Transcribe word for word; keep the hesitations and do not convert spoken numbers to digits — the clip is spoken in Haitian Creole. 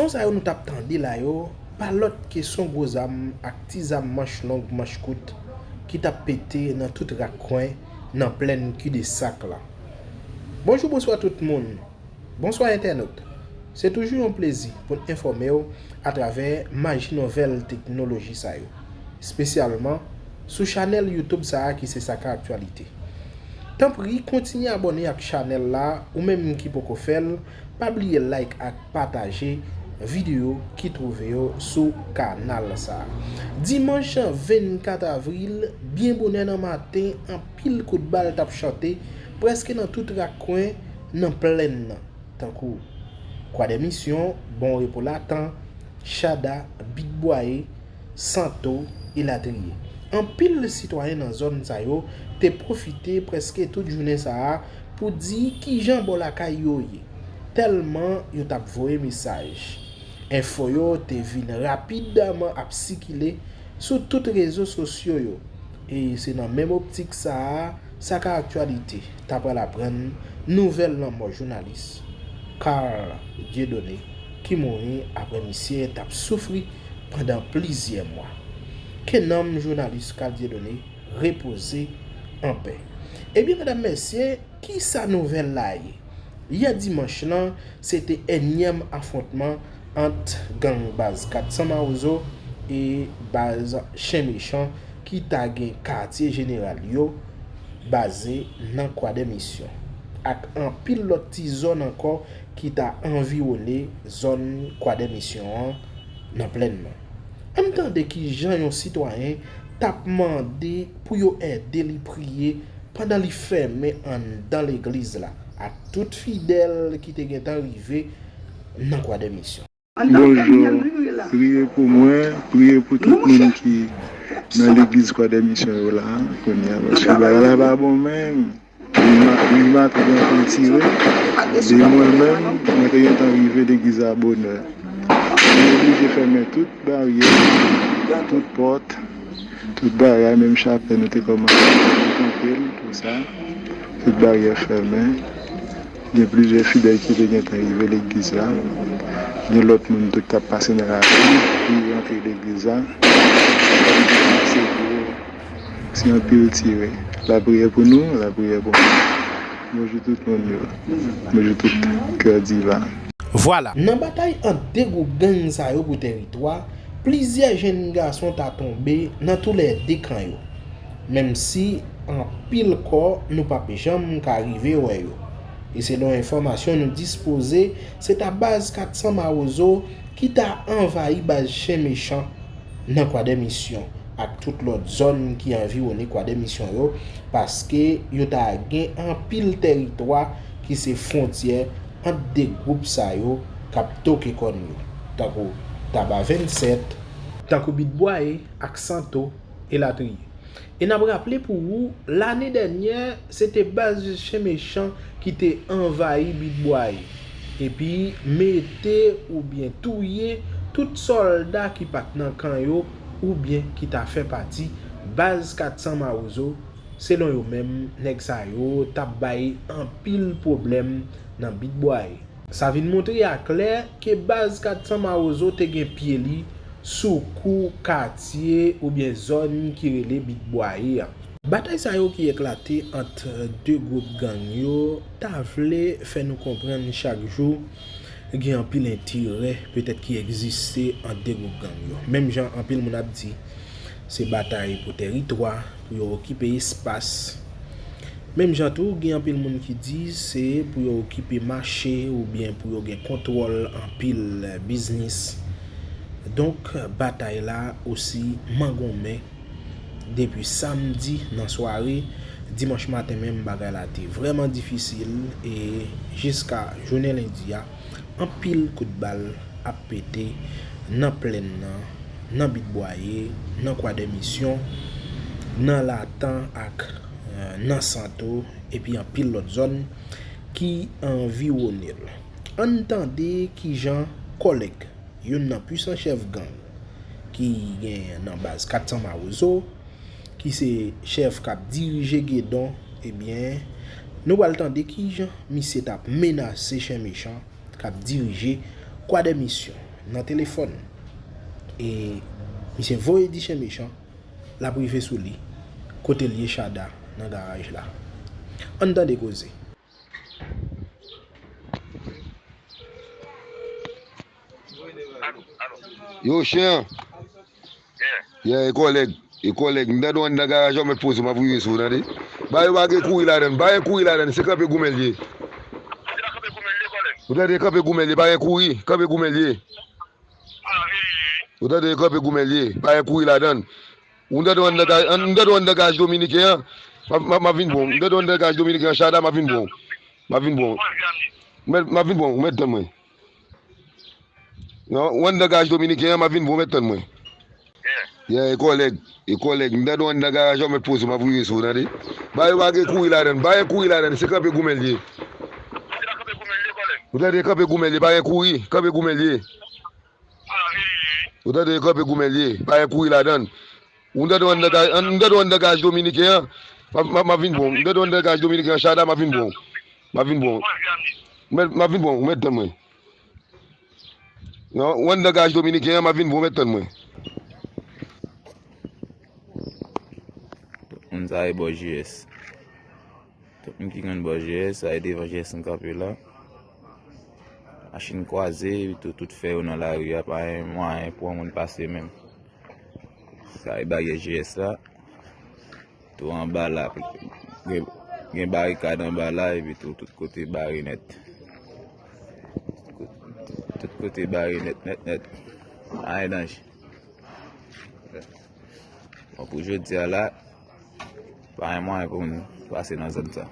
Sa yo nou t ap tande la yo, pa lòt ke son gwo zam ak ti zam manch long, manch kout ki t ap pete nan tout rak kwen nan plèn Cul-de-sac la. Bonjou, bonswa tout moun. Bonswa entènot. Se toujou yon plezi pou n enfòme w atravè maji nouvèl teknoloji sa yo, espesyalman sou chanèl YouTube sa a ki se Saka Aktyalite. Tanpri, kontinye abòne ak chanèl la, ou menm ki poko fè l, pa bliye like ak pataje videyo ki twouve yo sou kanal sa a. Dimanch vennkat avril, byen bonè nan maten, anpil kout bal t ap chante prèske nan tout rak kwen nan plèn nan, tankou Kwadèmisyon, Bon Repo Latan, Chada, Bit Bwaye, Santo, elatriye. Anpil sitwayen nan zòn sa yo te pwofite prèske tout jounen sa a pou di kijan bò lakay yo ye, tèlman yo t ap voye mesaj. Enfo yo te vin rapidman ap sikile sou tout rezo sosyo yo, e se nan menm optik sa a, Saka Aktyalite ta pral aprann nouvèl lanmò jounalis Carl Dieudonné, ki mouri apre misye t ap soufri pandan plizyè mwa. Ke nanm jounalis Carl Dieudonné repoze anpè. Ebyen, medam, mesye, kisa nouvèl la ye? Yè dimanch lan, se te ènyèm afwontman ant gang baz Kat San Mawozo e baz Chen Mechan ki ta gen katye jeneral yo baze nan Kwadèmisyon, ak anpil lòt ti zòn ankò ki ta anviwone zòn Kwadèmisyon an nan plèn nan. Ann tande kijan yon sitwayen t ap mande pou yo ede li priye pandan li fèmen anndan legliz la ak tout fidèl ki te gentan rive nan Kwadèmisyon. Bonjou, priye pou mwen, priye pou tout moun ki nan legliz Kwadèmisyon yo la, kounye a, paske bagay la pa bon menm. Li ma-, li mache gen anpil tire. E mwen menm, mwen te gentan rive legliz la bonè. Mwen oblije fèmen tout baryè, tout pòt, tout bagay, menm chapèl nou te kòmanse kanpe l, tout sa. Tout baryè fèmen. Gen plizyè fidèl ki te gentan rive legliz la. Gen lòt moun tou ki t ap pase nan lari, ki rantre legliz la. Se gwo, se anpil tire. Lapriyè pou nou, lapriyè pou nou. Bonjou tout moun yo. Bonjou tout kè diva. Vwala. Nan batay ant de gwoup gang sa yo pou tèritwa, plizyè jenn gason ta tonbe nan toulède kan yo. Menm si anpil kò nou p ap janm ka rive wè yo. E selon enfòmasyon nou dispoze, se ta baz Kat San Mawozo ki ta anvayi baz Chen Mechan nan Kwadèmisyon ak tout lòt zòn ki anviwone Kwadèmisyon yo, paske yo ta gen anpil tèritwa ki se fwontyè ant de gwoup sa yo k ap toke kòn yo, tankou Taba vennsèt, tankou Bit Bwaye ak Santo, elatriye. E n ap raple pou ou, lane dènyè, se te baz Chen Mechan ki te anvayi Bit Bwaye, epi mete oubyen touye tout sòlda ki pa t nan kan yo oubyen ki ta fè pati baz Kat San Mawozo. Selon yo menm, nèg sa yo t ap bay anpil pwoblèm nan Bit Bwaye. Sa vin montre aklè ke baz Kat San Mawozo te gen pye li sou kou katye oubyen zòn ki rele Bit Bwaye a. Batay sa yo ki eklate ant de gwoup gang yo ta vle fè nou konprann chak jou gen anpil enterè petèt ki egziste ant de gwoup gang yo. Menm jan anpil moun ap di, se batay pou tèritwa, pou yo okipe espas. Menm jan tou, gen anpil moun ki di se pou yo okipe mache oubyen pou yo gen kontwòl anpil biznis. Donk, batay la osi mangonmen depi samdi nan sware, dimanch maten menm bagay la te vrèman difisil e jiska jounen lendi a, anpil kout bal ap pete nan plèn nan, nan Bit Bwaye, nan Kwadèmisyon, nan Latan ak, eh, nan Santo, epi anpil lòt zòn ki anviwone l. Ann tande kijan kòlèg youn nan pwisan chèf gang ki gen nan baz Kat San Mawozo, ki se chèf k ap dirije Gedon, ebyen, nou pral tande kijan misye t ap menase Chen Mechan k ap dirije Kwadèmisyon. nan telefòn. E misye voye di chen mechan, l ap rive sou li, kote l ye Chada nan garaj la. Ann tande koze. Yo, chen an. Yeah, e kòlèg. E kòlèg. M tande w anndan garaj la, w mèt poze w, m ap rive sou ou, tande. Ba yo pa gen kouri ladann. Pa gen kouri ladann. Se kanpe goumen l ye. Ou tande, kanpe goumen l ye. Pa gen kouri. Kanpe goumen l ye. Ou tande, kanpe goumen l ye. Pa gen kouri ladann. Ou tande w anndan garaj, m tande w anndan garaj dominiken an. M ap, m ap, m ap vin bon. M tande w anndan garaj dominiken an, Chada, m ap vin bon. M ap vin bon. M ap vin bon. Ou mèt tann mwen. Non, w anndan garaj dominiken an, m ap vin bon, mèt tann mwen. Yeah, e kòlèg, e kòlèg. M tande w anndan garaj la, w mèt poze w, m ap rive sou ou, tande. Ba yo pa gen kouri ladann, pa gen kouri ladann, se kanpe goumen l ye. Ou tande, kanpe goumen l ye, pa gen kouri, kanpe goumen l ye. Ou tande, kanpe goumen l ye, pa gen kouri ladann. Ou tande w anndan garaj, m tande w anndan garaj dominiken an, m ap, m ap, m ap vin bon. M tande w anndan garaj dominiken an, Chada, m ap vin bon. M ap vin bon. M ap vin bon, ou mèt tann mwen. Non, w anndan garaj dominiken an, m ap vin bon, mèt tann mwen. Tout moun sa e bò J S. Tout moun ki konn bò J S, sa e devan J S m kanpe la. Machin kwaze, epi tou, tout fè yo nan lari a, pa gen mwayen pou yon moun pase menm. Sa e baryè J S la. Tou anba la, gen, gen barikad anba la, epi tou, tout kote bare nèt. Tout kote bare nèt, nèt, nèt. Pa gen danje. Bon, pou jodi a la, pa gen mwayen pou moun pase nan zòn sa.